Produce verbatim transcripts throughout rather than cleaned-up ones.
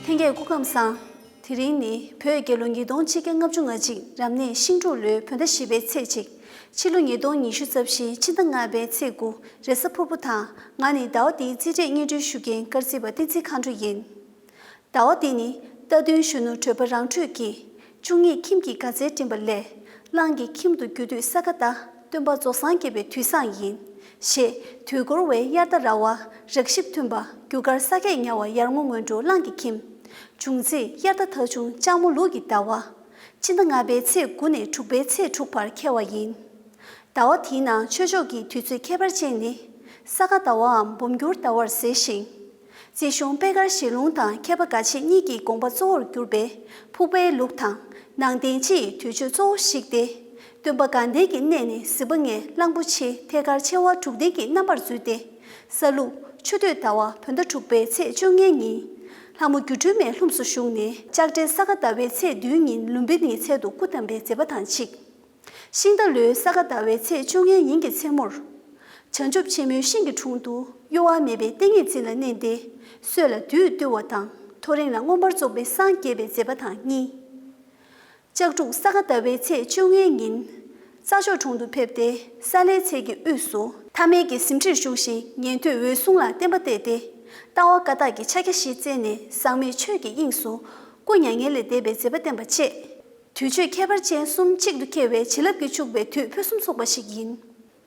ལྷན་རྒྱས་སྐུ་ཁམས་བཟང་། དེ་རིང་ནི་བོད་རྒྱལ་ལོ་ཉིས་སྟོང་ཆིག་བརྒྱ་ལྔ་བཅུ་ང་གཅིག་རབ་གནས་ཤིང་འབྲུག་ལོའི་བོད་ཟླ་བཞི་པའི་ཚེས་གཅིག་ཕྱི་ལོ་ཉིས་སྟོང་ཉི་ཤུ་རྩ་བཞི་ཕྱི་ཟླ་ལྔ་པའི་ཚེས་དགུ་རེས་གཟའ་ཕུར་བུ་དང་། ང་ནི་ཟླ་བ་འདིའི་རྩིས་འབྲས་སྙན་སྒྲོན་ཞུ་མཁན་དཀར་རྩིས་པ་བསྟན་འཛིན་མཁའ་འགྲོ་ཡིན། ཟླ་བ་འདི་ནི་རྟ་བདུན་གཞོན་ནུ་གྲོད་པ་རང་འཕྲོད་ཀྱི་བཅུ་གཉིས་ཁྱིམ་གྱི་དགའ་ཚལ་འགྲིམ་པ་ལས། གླང་གི་ཁྱིམ་དུ་རྒྱུ་དུས་ས་ག་ཟླ་སྟོན་པ་རྫོགས་སངས་རྒྱས་པའི་དུས་བཟང་ཡིན། ཞེས་དུས་འཁོར་བའི་དབྱར་ཟླ་ར་བ་རག་བཞིབ་མཐུན་པ་རྒྱུ་སྐར་ས་གས་ཉ་བ་ཡར་ངོ་སྔོན་འགྲོ་གླང་གི་ཁྱིམ། འབྱུང་ཚེས་དབྱར་ཟླ་ཐ་ཆུང་ལྕགས་མོ་ལུག་གི་ཟླ་བ། ཕྱི་ཟླ་ལྔ་པའི་ཚེས་དགུ་ནས་དྲུག་པའི་ཚེས་དྲུག་བར་འཁེལ་བ་ཡིན། ཟླ་བ་དེའི་ནང་ཆོས་ཕྱོགས་ཀྱི་དུས་ཚོད་ཁྱད་པར་ཅན་ནི། ས་ག་ཟླ་བའམ་འབུམ་འགྱུར་ཟླ་བར་ཟེར་ཞིང་། རྩིས་གཞུང་པད་དཀར་ཞལ་ལུང་དང་མཁས་པ་འགའ་ཤས་གཉིས་ཀྱི་དགོངས་པ་གཙོ་བོར་གྱུར་པའི་ཕུག་པའི་ལུགས་དང་ནང་བསྟན་སྤྱི་ཡི་དུས་ཆོས་གཙོ་བོ་ཞིག་སྟེ། སྟོན་པ་དགའ་ལྡན་གྱི་གནས་ནས་གཟིགས་པ་ལྔའི་གླང་པོ་ཆེ་ཐད་ཀར་ཆེ་བ་དྲུག་ལྡན་གྱི་རྣམ་པར་བརྫུས་ཏེ། ས་ལུག་ཆུ་སྟོད་ཟླ་བ་བོད་ཟླ་དྲུག་པའི་ཚེས་བཅོ་ལྔའི་ཉིན། ལྷ་མོ་སྒྱུ་འཕྲུལ་མའི་ལྷུམས་སུ་ཞུགས་ནས་ལྕགས་སྤྲེལ་ས་ག་ཟླ་བའི་ཚེས་བདུན་ཉིན་ལུམྦི་ནིའི་ཚལ་དུ་སྐུ་བལྟམས་པའི་མཛད་པ་དང་གཅིག་ཤིང་རྟ་ལོའི་ས་ག་ཟླ་བའི་ཚེས་བཅོ་ལྔའི་ཉིན་གྱི་མཚན་མོར། བྱང་ཆུབ་ཆེན་མོའི་ཤིང་གི་དྲུང་དུ་གཡོ་བ་མེད་པའི་ཏིང་ངེ་འཛིན་ལ་གནས་ཏེ། སྲོད་ལ་བདུད་བཏུལ་བ་དང་མཐོ་རིས་ལ་མངོན་པར་རྫོགས་པའི་སངས་རྒྱས་པའི་མཛད་པ་དང་གཉིས། ལྕགས་འབྲུག་ས་ག་ཟླ་བའི་ཚེས་བཅོ་ལྔའི་ཉིན། རྩྭ་མཆོག་གྲོང་དུ་ཕེབས་ཏེ་ས་ལའི་ཚལ་གྱི་དབུས་སུ་ཐ་མལ་གྱི་གཟིམ་ཁྲིར་བཞུགས་ཤིང་ཉན་ཐོས་འོད་སྲུང་ལ་བསྟན་པ་གཏད་དེ། ལྟ་བ་བཀའ་རྟགས་ཀྱི་ཕྱག་རྒྱ་བཞི་བསྩལ་ནས་ཟག་མེད་ཆོས་ཀྱི་དབྱིངས་སུ་སྐུ་མྱ་ངན་ལས་འདས་པའི་མཛད་པ་བསྟན་པ་བཅས། དུས་ཆོས་ཁྱད་པར་ཅན་གསུམ་གཅིག་ཏུ་འཁེལ་བའི་བྱིན་རླབས་ཀྱིས་ཕྱུག་པའི་དུས་ཕུན་སུམ་ཚོགས་པ་ཞིག་ཡིན།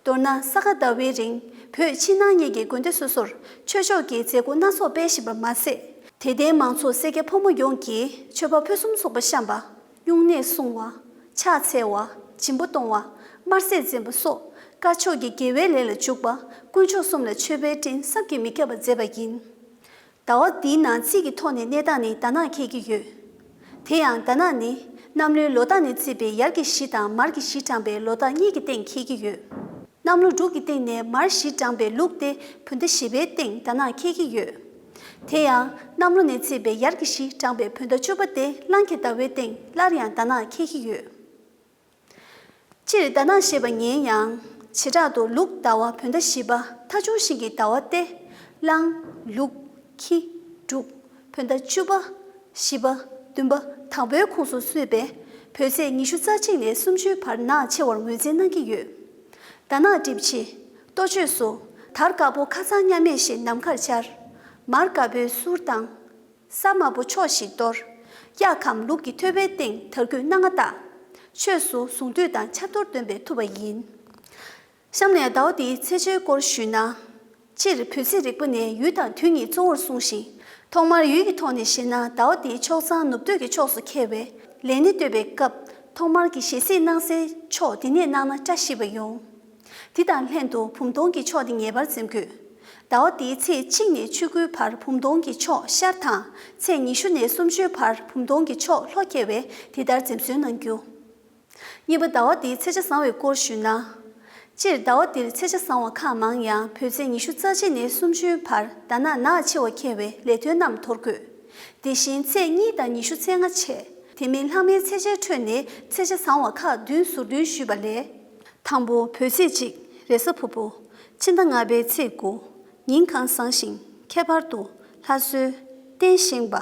མདོར་ན་ས་ག་ཟླ་བའི་རིང་བོད་ཕྱི་ནང་གཉིས་ཀྱི་དགོན་སྡེ་སོ་སོར་ཆོས་ཕྱོགས་ཀྱི་མཛད་སྒོ་སྣ་ཚོགས་སྤེལ་བཞིན་པ་མ་ཟད། དད་ལྡན་མང་ཚོགས་སེར་སྐྱ་ཕོ་མོ་ཡོངས་ཀྱིས་མཆོད་པ་ཕུན་སུམ་ཚོགས་པ་བཤམས་པ། སྨྱུང་གནས་སྲུང་བ། ཕྱག་འཚལ་བ། སྦྱིན་པ་གཏོང་བ། དམར་ཟས་འཛིན་པ་སོགས་དཀར་ཕྱོགས་ཀྱི་དགེ་བའི་ལས་ལ་འཇུག་པ་དཀོན་མཆོག་གསུམ་ལ་མཆོད་པའི་སྤྲིན་བསམ་གྱིས་མི་ཁྱབ་པ་མཛད་པ་ཡིན། ཟླ་བ་འདིའི་ནང་རྩིས་ཀྱི་ཐོག་ནས་གནས་སྟངས་ནི་ཟླ་ནག་འཁེལ་གྱི་ཡོད། དེ་ཡང་ཟླ་ནག་ནི་གནམ་ལོའི་ལོ་རྟགས་ནས་བརྩིས་པའི་ཡར་གྱི་བཞི་དང་མར་གྱི་བཞི་བགྲངས་པའི་ལོ་རྟགས་གཉིས་ཀྱི་སྟེང་འཁེལ་གྱི་ཡོད། གནམ་ལོ་འབྲུག་གི་སྟེང་ནས་མར་བཞི་བགྲངས་པའི་ལུག་སྟེ་བོད་ཟླ་བཞི་པའི་སྟེང་ཟླ་ནག་འཁེལ་གྱི་ཡོད། དེ་ཡང་གནམ་ལོ་ནས་བརྩིས་པའི་ཡར་གྱི་བཞི་བགྲངས་པའི་བོད་ཟླ་བཅུ་པ་སྟེ་གླང་གི་ཟླ་བའི་སྟེང་སླར་ཡང་ཟླ་ནག་འཁེལ་གྱི་ཡོད། སྤྱིར་ཟླ་ནག་ཞེས་པ་ཉན་ཡང་བྱེ་བྲག་ཏུ་ལུག་ཟླ་བ་བོད་ཟླ་བཞི་པ་ཐ་ཆུང་ཤིང་གི་ཟླ་བ་སྟེ། གླང་། ལུག་ཁྱི། འབྲུག་བོད་ཟླ་བཅུ་པ། བཞི་པ། བདུན་པ་དང་པོའི་ཁོངས་སུ་ཚུད་པས་བོད་ཚེས་ཉི་ཤུ་རྩ་གཅིག་ནས་སུམ་ཅུའི་བར་ནག་ཆེ་བར་ངོས་འཛིན་གནང་གི་ཡོད། ཟླ་ནག་གྲིབ་ཆེ། གཏོ་ཆོས་སུ་དར་དཀར་པོ་ཁ་ཚང་མཉམ་མེད་ཞིག་ནམ་མཁར་འཕྱར། མར་དཀར་པོའི་གསུར་བཏང་། ས་དམར་པོ་ཕྱོགས་ཤིག་གཏོར། གཡག་གམ་ལུག་གི་ཐོད་པའི་སྟེང་དར་གོས་སྣ་ལྔ་བཏགས། ཆོས་སུ་གཟུངས་བསྡུས་དང་ཆབ་གཏོར་འདོན་པས་ཐུབ་པ་ཡིན། གཤམ་ནས་ཟླ་བ་འདིའི་ཚེས་བཅད་སྐོར་ཞུས་ན། སྤྱིར་བོད་ཚེས་རིག་པ་ནས་ཡུལ་དང་དུས་གཉིས་གཙོ་བོར་གསུངས་ཤིང་། ཐོག་མར་ཡུལ་གྱི་ཐོག་ནས་བཤད་ན་ཟླ་བ་འདིའི་ཕྱོགས་གཙང་ནུབ་སྟོད་ཀྱི་ཕྱོགས་སུ་འཁེལ་བས་ལས་སྣེ་གཏོད་པའི་སྐབས་ཐོག་མར་གྱི་ཞལ་གཟིགས་གནང་སའི་ཕྱོགས་འདི་ནས་གནང་ན་བཀྲ་ཤིས་པ་ཡོང་། དེ་དང་ལྷན་དུ་བུམ་སྟོང་གི་ཕྱོགས་དེ་ངེས་པར་འཛེམ་དགོས། ཟླ་བ་འདིའི་ཚེས་གཅིག་ནས་ཆུ་འགོའི་བར་བུམ་སྟོང་གི་ཕྱོགས་ཤར་དང་ཚེས་ཉི་ཤུ་ནས་སུམ་ཅུའི་བར་བུམ་སྟོང་གི་ཕྱོགས་ལྷོ་འཁེལ་བས་དེ་ལྟར་འཛེམ་ཟོན་གནང་རྒྱུ། གཉིས་པ་ཟླ་བ་འདིའི་ཚེས་ཆ་བཟང་བའི་སྐོར་ཞུས་ན། སྤྱིར་ཟླ་བ་འདིར་ཚེས་ཆ་བཟང་བ་ཁག་མང་ཡང་བོད་ཚེས་ཉི་ཤུ་རྩ་གཅིག་ནས་སུམ་ཅུའི་བར་ཟླ་ནག་ནག་ཆེ་བ་འཁེལ་བས་ལས་དོན་རྣམས་འཐོར་དགོས། དེ་བཞིན་ཚེས་གཉིས་དང་ཉི་ཤུ་ཚེས་ལྔ་བཅས་དེ་མིན་ལྷག་མའི་ཚེས་ཆའི་ཁྲོད་ནས་ཚེས་ཆ་བཟང་བ་ཁག་བདུན་ཟུར་འདོན་ཞུས་པ་ལས། དང་པོ་བོད་ཚེས་གཅིག་རེས་གཟའ་ཕུར་བུ། ཕྱི་ཟླ་ལྔ་པའི་ཚེས་དགུ། ཉིན་གང་བཟང་ཞིང་ཁྱད་པར་དུ་ལྷ་གསོལ། རྟེན་བཞེངས་པ།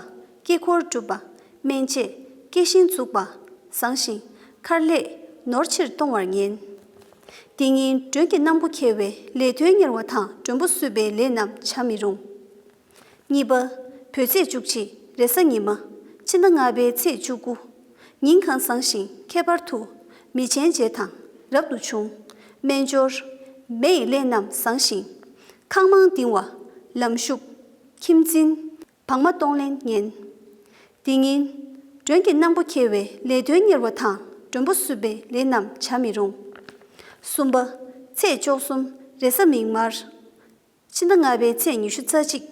དཀྱིལ་འཁོར་སྒྲུབ་པ། སྨན་དཔྱད། སྐྱེད་ཤིང་འཛུགས་པ། བཟང་ཞིང་མཁར་ལས། ནོར་ཕྱིར་གཏོང་བར་ངན། དེ་ཉིན་མགྲོན་གྱི་གནམ་སྒོ་འཁེལ་བས་ལས་དོན་གཉེར་བ་དང་མགྲོན་པོ་བསུ་བའི་ལས་རྣམས་བྱ་མི་རུང་། གཉིས་པ། བོད་ཚེས་བཅུ་གཅིག་རེས་གཟའ་ཉི་མ། ཕྱི་ཟླ་ལྔ་པའི་ཚེས་བཅུ་དགུ། ཉིན་གང་བཟང་ཞིང་ཁྱད་པར་དུ། མི་ཆེན་བརྗེ་དང་རབ་ཏུ་བྱུང་། སྨན་སྦྱོར། མེ་ཡི་ལས་རྣམས་བཟང་ཞིང་། ཁང་མང་ལྡིང་བ། ལམ་ཞུགས། ཁྱིམ་འཛིན། བག་མ་གཏོང་ལེན་ངན། དེ་ཉིན། མགྲོན་གྱི་གནམ་སྒོ་འཁེལ་བས་ལས་དོན་གཉེར་བ་དང་མགྲོན་པོ་བསུ་བའི་ལས་རྣམས་བྱ་མི་རུང་། གསུམ་པ། ཚེས་བཅུ་གསུམ་རེས་གཟའ་མིག་དམར། ཕྱི་ཟླ་ལྔ་པའི་ཚེས་ཉི་ཤུ་རྩ་གཅིག་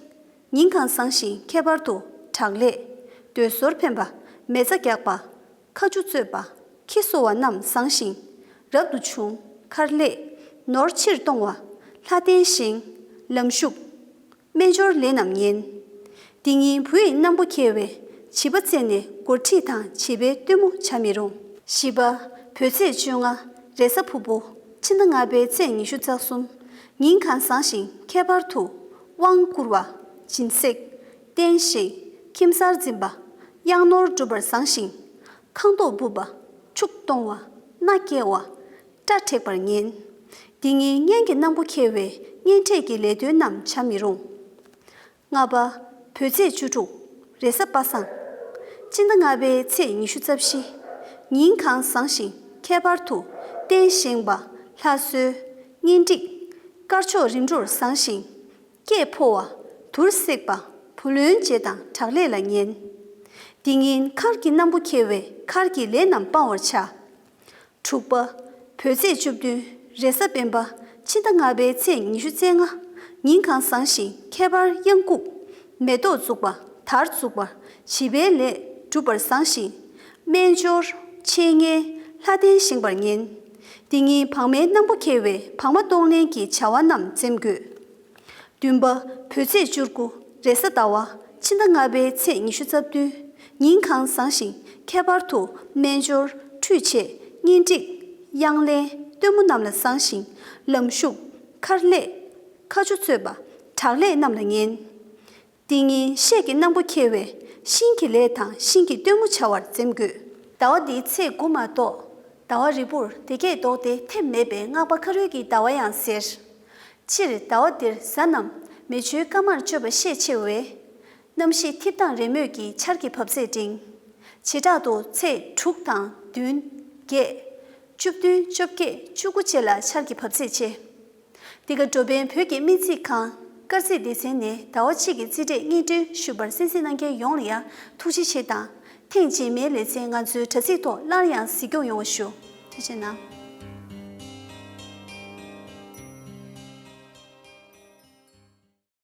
ཉིན་གང་བཟང་ཞིང་ཁྱད་པར་དུ་དྲག་ལས། སྡོད་ཟོར་འཕེན་པ། མེ་བཙའ་རྒྱག་པ། ཁ་ཆུ་བཙོས་པ། ཁྱི་གསོ་བ་རྣམས་བཟང་ཞིང་། རབ་ཏུ་བྱུང་། མཁར་ལས། ནོར་ཕྱིར་གཏོང་བ། ལྷ་རྟེན་བཞེངས། ལམ་ཞུགས། སྨན་སྦྱོར་ལས་རྣམས་ངན། འདི་ཉིན་བུ་ཡི་གནམ་སྒོ་འཁེལ་བས་བྱིས་པ་བཙས་ནས་སྒོར་ཁྲིད་དང་བྱིས་པའི་སྟོན་མོ་བྱ་མི་རུང་། བཞི་པ། བོད་ཚེས་བཅོ་ལྔ་རེས་གཟའ་ཕུར་བུ། ཕྱི་ཟླ་ལྔ་པའི་ཚེས་ཉི་ཤུ་རྩ་གསུམ། ཉིན་གང་བཟང་ཞིང་ཁྱད་པར་དུ། དབང་བསྐུར་བ། སྦྱིན་སྲེག་རྟེན་བཞེངས། ཁྱིམ་གསར་འཛིན་པ། གཡང་ནོར་སྒྲུབ་པར་བཟང་ཞིང་། ཁང་ཐོག་སྦུབ་པ། ཕྱུགས་གཏོང་བ། མནའ་སྐྱེལ་བ། སྐྲ་བྲེག་པར་ངན། འདི་ཉིད་གཉེན་གྱི་སྣམ་བུ་འཁྱེར་བའི་གཉེན་འཕྲད་ཀྱི་ལས་དོན་རྣམས་བྱ་མི་རུང་། ལྔ་པ། བོད་ཚེས་བཅུ་དྲུག་རེས་གཟའ་པ་སངས། སྤྱི་ཟླ་ལྔ་པའི་ཚེས་ཉི་ཤུ་རྩ་བཞི། ཉིན་གང་བཟང་ཞིང་ཁྱད་པར་དུ། རྟེན་བཞེངས་པ། ལྷ་གསོལ། གཉེན་སྒྲིག་དཀར་ཕྱོགས་རིམ་གྲོར་བཟང་ཞིང་། སྐྱེས་ཕོ་བ། དུར་བསྲེགས་པ། བུ་ལོན་འཇལ་དང་དྲག་ལས་ལ་ངན། འདི་ཉིན་མཁར་གྱི་སྣམ་བུ་འཁྱེར་བས་མཁར་གྱི་ལས་རྣམས་སྤང་བར་བྱ། དྲུག་པ། བོད་ཚེས་བཅུ་བདུན་རེས་གཟའ་སྤེན་པ། ཕྱི་ཟླ་ལྔ་པའི་ཚེས་ཉི་ཤུ་རྩ་ལྔ། ཉིན་གང་བཟང་ཞིང་ཁྱད་པར་གཡང་འགུགས། མེ་ཏོག་བཙུགས་པ། དར་བཙུགས་པ། བྱིས་པའི་ལས་འགྲུབ་པར་བཟང་ཞིང་། སྨན་སྦྱོར། འཆད་ཉན། ལྷ་རྟེན་བཞེངས་པར་ངན། འདི་ཉིན་བག་མའི་སྣམ་བུ་འཁྱེར་བས་བག་མ་གཏོང་ལེན་གྱི་བྱ་བ་རྣམས་འཛེམ་དགོས། བདུན་པ། བོད་ཚེས་བཅུ་དགུ་རེས་གཟའ་ཟླ་བ། ཕྱི་ཟླ་ལྔ་པའི་ཚེས་ཉི་ཤུ་རྩ་བདུན། ཉིན་གང་བཟང་ཞིང་ཁྱད་པར་དུ་སྨན་སྦྱོར། ཁྲུས་བྱེད། གཉེན་སྒྲིག་དབྱངས་ལེན། སྟོན་མོ་རྣམས་ལ་བཟང་ཞིང་། ལམ་ཞུགས། མཁར་ལས། མཁའ་ཆུ་གཙོས་པ། དྲག་ལས་རྣམས་ལ་ངན། འདི་ཉིན་ཤེལ་གྱི་སྣམ་བུ་འཁྱེར་བས་ཤིང་གི་ལས་དང་ཤིང་གི་སྟོན་མོ་བྱ་བར་འཛེམ་དགོས། ཟླ་བ་འདིའི་ཚེས་དགུ་མ་གཏོགས། ཟླ་བ་རིལ་བུར་དེ་གས་ལྡོག་སྟེ་ཐེམ་མེད་པས་སྔགས་པ་ཁ་རུལ་གྱི་ཟླ་བ་ཡང་ཟེར། སྤྱིར་ཟླ་བ་འདིར་གཟའ་རྣམས་མེ་ཆུའི་སྐར་མར་གཅོད་པ་ཤས་ཆེ་བས། གནམ་གཤིས་འཐིབས་ཐང་རེ་མོས་ཀྱིས་ཆར་གྱི་འབབ་ཚད་འབྲིང་། བྱེ་བྲག་ཏུ་ཚེས་དྲུག་དང་བདུན། བརྒྱད། བཅུ་བདུན། བཅོ་བརྒྱད། བཅུ་དགུ་བཅས་ལ་ཆར་གྱི་འབབ་ཚད་ཆེ། འདི་ག་འགྲོ་ཕན་བོད་ཀྱི་སྨན་རྩིས་ཁང་སྐར་རྩིས་སྡེ་ཚན་ནས་ཟླ་བ་གཅིག་གི་རྩིས་འབྲས་སྙན་སྒྲོན་ཞུས་པར་གསན་གཟིགས་གནང་མཁན་ཡོངས་ལ་ཡང་ཐུགས་རྗེ་ཆེ་དང་། ཐེངས་རྗེས་མའི་ལེ་ཚན་ང་ཚོའི་དྲ་ཚིགས་ཐོག་སླར་ཡང་གཟིགས་སྐྱོང་ཡོང་བ་ཞུ། ཐུགས་རྗེ་གནང་།